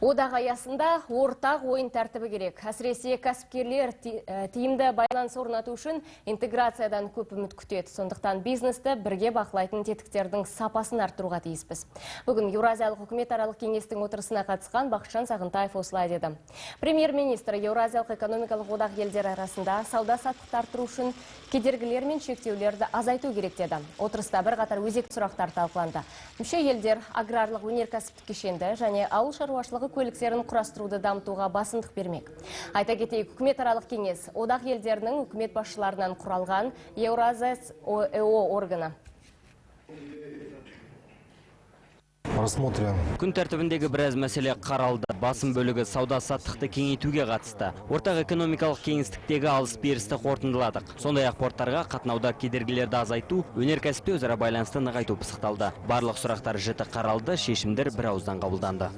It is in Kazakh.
Одақ аясында ортақ ойын тәртібі керек. Әсіресе кәсіпкерлер тиімді байланыс орнату үшін интеграциядан көп үміт күтеді. Сондықтан бизнесті бірге бақылайтын тетіктердің сапасын арттыруға тиіспіз. Бүгін Еуразиялық үкіметаралық кеңестің отырысына қатысқан Бақытжан Сағынтаев осылай деді. Премьер-министр Еуразиялық экономикалық одақ елдері арасында сауда саттықты арттыру үшін кедергілер мен шектеулерді азайту керек деді. Отырыста бірқатар өзекті сұрақтар талқыланды. Мүше елдер аграрлық өнеркәсіптік кешенді және ауыл шаруашылығы көліктерін құрастыруды дамытуға басымдық бермек. Айта кетейік, үкіметаралық кеңес одақ елдерінің үкімет басшыларынан құралған Еуразия ЭО органы. Рассмотрен. Күн тәртібіндегі біраз мәселе қаралды. Басым бөлігі сауда саттықты кеңейтуге қатысты. Ортақ экономикалық кеңістіктегі алыс берісті қорытындыладық. Сондай-ақ порттарға қатынауда кедергілерді азайту, өнеркәсіпте өзара байланысты нығайту пысықталды. Барлық сұрақтар жіті қаралды, шешімдер бір ауыздан қабылданды.